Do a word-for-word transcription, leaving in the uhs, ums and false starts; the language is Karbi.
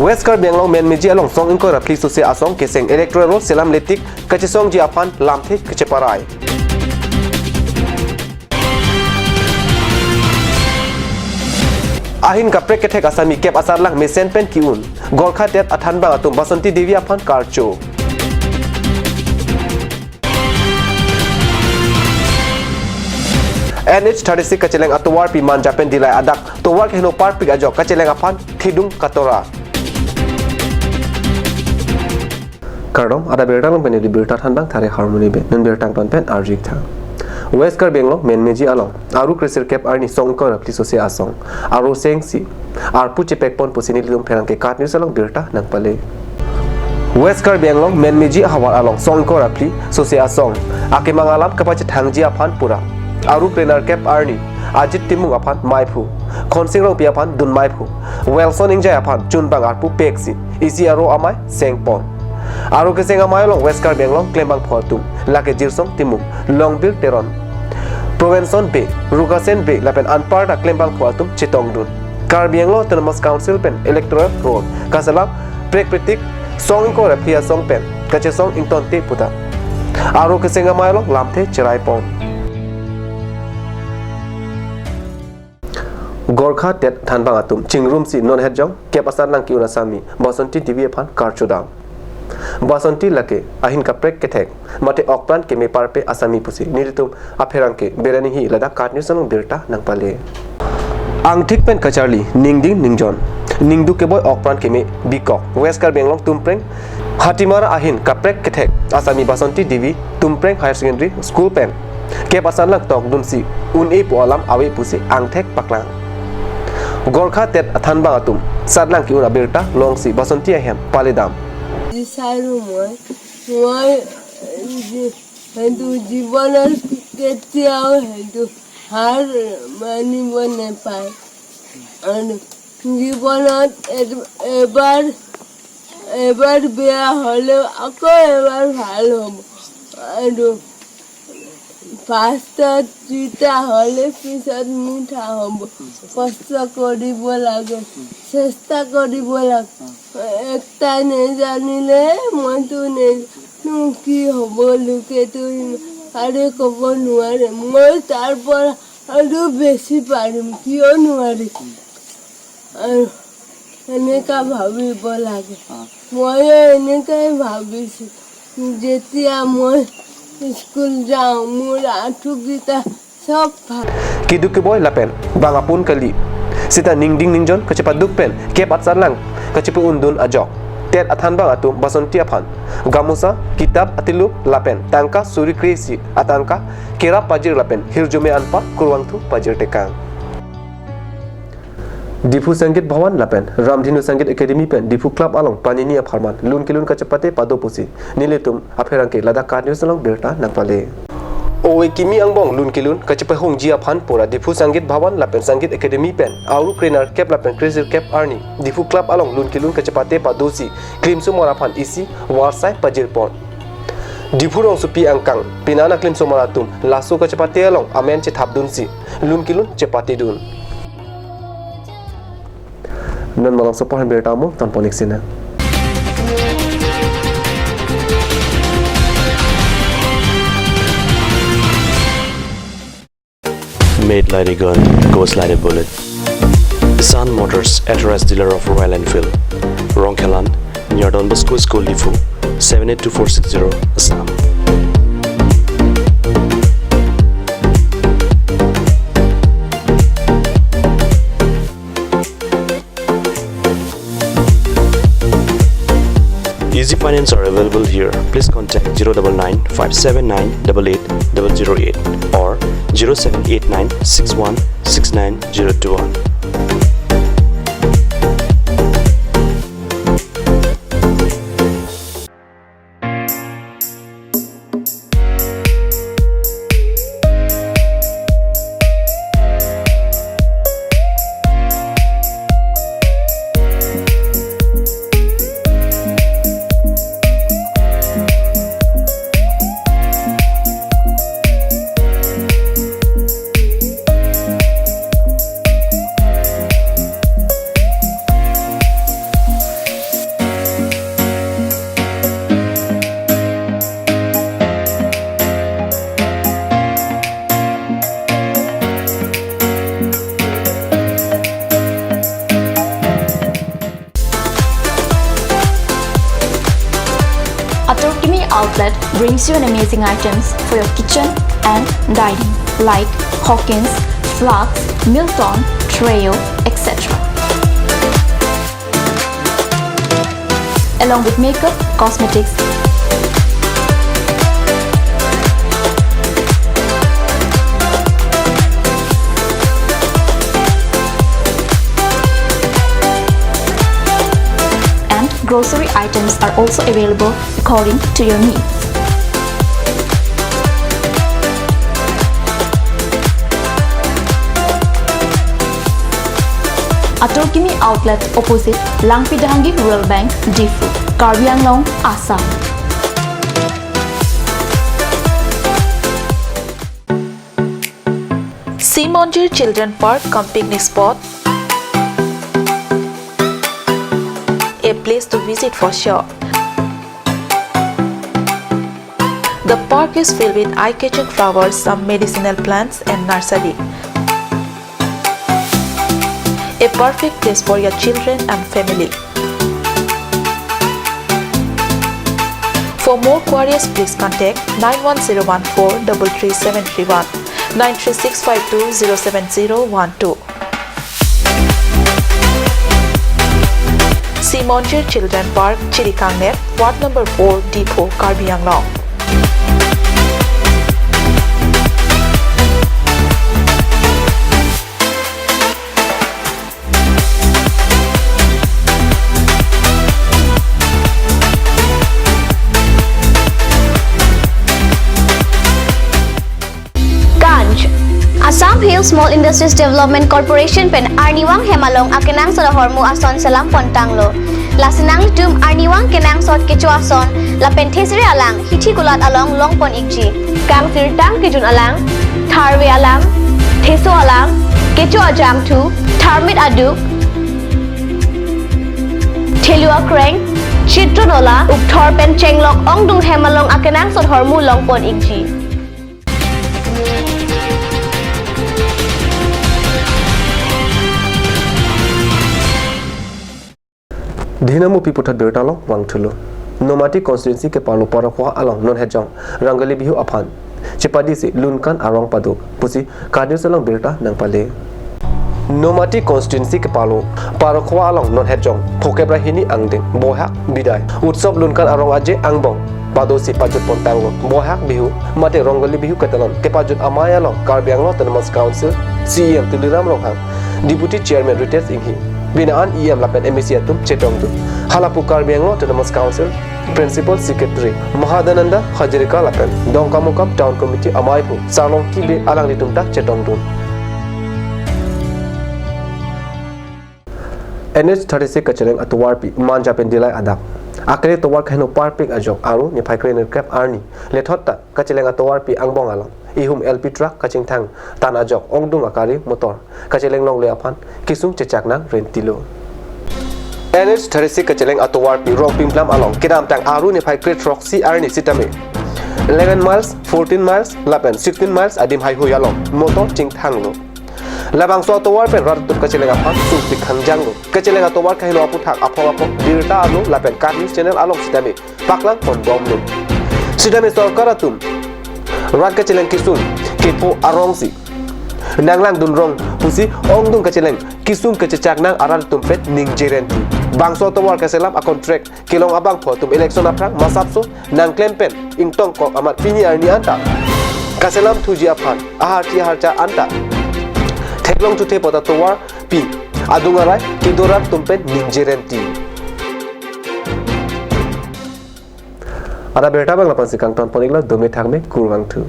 West Karbi Anglong Menmeji along song ingkoi ra phli sose asong keseng electoral roll selam letik kachesongji aphan lamthe kacheparai. Ahin kaprek kethek asami kep asatlang mesen pen ki-un. Gorkha det athanbang atum Basanti Devi aphan karcho. N H thirty-six kacheleng atovarpi Manja pen Dillai adak tovar keheno parpik ajok kacheleng aphan thedung katora. Kardom, adap birta along pen neli birta thanbang Thare Harmony Bey. Non birta angton pen arju-ik tha. West Karbi Anglong Menmeji along Aru kresirkep arni song ingkoi ra phli sose asong aro sengsi arpu chepekpon pusi nelitum pherangke KAT News along birta nangpale. West Karbi Anglong Menmeji ahavar along song ingkoi ra phli sose asong akemang alam kapachethangji aphan pura Aru krenerkep arni Ajit Timung aphan maiphu, Khonsing Rongpi aphan dun maiphu, Wilson Engjai aphan chunbang arpu peksi isi aro amei sengpon. Aro keseng amei along West Karbi Anglong klembangphu atum lake Jirsong Timung, Longbir Teron, Provenson Bey, Rukasen Bey lapen anparta klembangphu atum chetongdun. Karbi Anglong Autonomous Council pen electoral roll kaselam prek pretik song ingkoi ra phli asong pen kachesong ingtonte puta aro keseng amei along lamthe cheraipon. Gorkha det thanbang atum chingrumsi non hetjong kep asatlang ki-un asami Basanti Devi aphan karchodam. Basanti lake ahin kaprek kethek mate okpran keme parpe asami pusi nelitum apherangke Berani Hi ladak KAT News along birta nangpale. Angthik pen kacharli, ningding ningjon, ningduk keboi okpran keme bikok West Karbi Anglong Tumpreng Hatimar ahin kaprek kethek asami Basanti Devi Tumpreng Higher Secondary School pen kep asatlang tokdunsi un-e pu alam ave pusi angthek paklang. Gorkha det athanbang atum satlang ki-un abirta longsi Basanti ahem paledam. Disaru moi, moi, eh, di-, hentu jibonar ketiau hentu har mani bone pai. Anu, জীবনত এ-, এবাৰ, এবাৰ বেয়া হ'লেও আকৌ এবাৰ ভাল হ'ব। আৰু পাছত তিতা হ'লে পিছত মিঠা হ'ব। কষ্ট কৰিব লাগে, চেষ্টা কৰিব লাগে। একটা নেজানিলে মইতো নেজানো কি হ'ব, লোকেতো ইমাৰে ক'ব নোৱাৰে। মই তাৰ পৰা আৰু বেছি পাৰিম, কিয় নোৱাৰিম? আৰু এনেকা ভাবিব লাগে। অ। ময়ো এনেকাই ভাবিছো। যেতিয়া মই স্কুল যাওঁ, মোৰ আঁঠুকেইটা চব ভাল। Keduk keboi lapen bang apun kali sita ningding ningjon kachepaduk pen kep asatlang kachepu-undun ajok det athanbang atum Basanti aphan gamosa, kitap atilup lapen tangka suri kre-isi atangka kerap pajir lapen hirjume anparta kurvangthu pajir tekang. Diphu Sangeet Bhavan lapen Ramdhenu Sangeet Academy pen Diphu Club along panini apharman lun kelun kachepate pado pusi nelitum apherangke ladak KAT News along birta nangpale. Ove kimi angbong lun kelun kachepahongji aphan pura Diphu Sangeet Bhavan lapen Sangeet Academy pen Aru krenerkep lapen kresirkep arni Diphu Club along lun kelun kachepate padosi klimsomar aphan isi varsai pajirpon. Diphu rongsopi angkang penang aklimsomar atum laso kachepate along amen chethapdunsi lun kelun chepatedun. Non malomso aphan birta mo tanpon-ik sina. Made like a gun, goes like a bullet. Sun Motors, authorized dealer of Royal Enfield. Rongkhelan, near Don Bosco School, Diphu, seven eight two four six zero, Assam. Easy finance are available here. Please contact zero double nine five seven nine double eight double zero eight or zero seven eight nine six one six nine zero two one. Kimi Outlet brings you an amazing items for your kitchen and dining, like Hawkins, flasks, Milton, Treo, et cetera. Along with makeup, cosmetics, and grocery items are also available according to your needs. Atur Kimi Outlet, opposite Langpidhangi Rural Bank, Diphu, Karbi Anglong, Assam. Simonjir Children Park cum picnic spot, a place to visit for sure. The park is filled with eye-catching flowers, some medicinal plants and nursery. A perfect place for your children and family. For more queries, please contact nine one zero one four double three seven three one, nine three six five two zero seven zero one two. Simonjir Children Park, Chirikangnet, Ward number four, Diphu, Karbi Anglong. Ganj. Assam Hill Small Industries Development Corporation pen arnivang hem along akenangsot ahormu ason selam pontanglo. Lasi nanglitum arnivang kenangsot kecho ason lapen thesere alang hithi kulat along longpon ikji. Kangsirtang kejun alang, tharve alang, theso alang, kecho ajangthu, tharmit aduk, thelu akreng, chitron ola, ukthor pen chenglok ongdung hem along akenangsot ahormu longpon ikji. Dhinam upi puthot birta along vangthulo. Nomati constituency kepalo Parokhowa along non hetjong Rongoli Bihu aphan chepadisi lunkan arong pado pusi Karbi Anglong birta nangpale. Nomati constituency kepalo Parokhowa along non hetjong Phokep ra hini angdeng Boihak Bidai Utsav lunkan arong aje angbong padosi pajut pontanglo. Boihak Bihu mate Rongoli Bihu ketalon kepajut amei along Karbi Anglong Autonomous Council C E M Tuliram Ronghang, Deputy Chairman Ritesh Enghi, bina an E M lapen M A C atum chetongdun. Halapu Karbi Anglong Autonomous Council Principal Secretary Mahadananda Hazarika lapen Dongkamukam Town Committee amei aphu Sarlongki Bey alanglitum ta chetongdun. N H thirty-six kacheleng atovarpi Manja pen Dillai adap akre tovar kaheno parpik ajok Aru niphai kre nerkep arni lethot ta kacheleng atovarpi angbong along ihum L P truck kachingthang tan ajok ongdung akari motor kacheleng longle aphan kesung chechak nang rentilo. N H thirty-six kacheleng atovarpi Rongpingplam along kedamtang Aru niphai kre throksi arni sitame eleven miles, fourteen miles lapen sixteen miles adim haihui along motor chingthanglo. Labangso atovar pen rat atum kacheleng aphan sungpik hangjanglo. Kacheleng atovar kaheno aputhak aphong aphong birta arlo lapen Karbi News Channel along sitame paklang ponbomlo. Sitame sorkar atum rat kacheleng kesung kepho arongsi nanglangdun rong pusi ongdung kacheleng kesung kechechak nang arat atum pen ningje renti. Bangso atovar kaselam acontract kelong abangphu atum election aphrang masapso nangklem pen ingtongkok amat pini arni anta kaselam thuji aphan aharchi aharcha anta theklong thuthe apot atovarpi adung arai kedo rat atum pen ningje renti. Ada birta abang lapuson si kangton pon iklo, dome thakme, kurvangthu.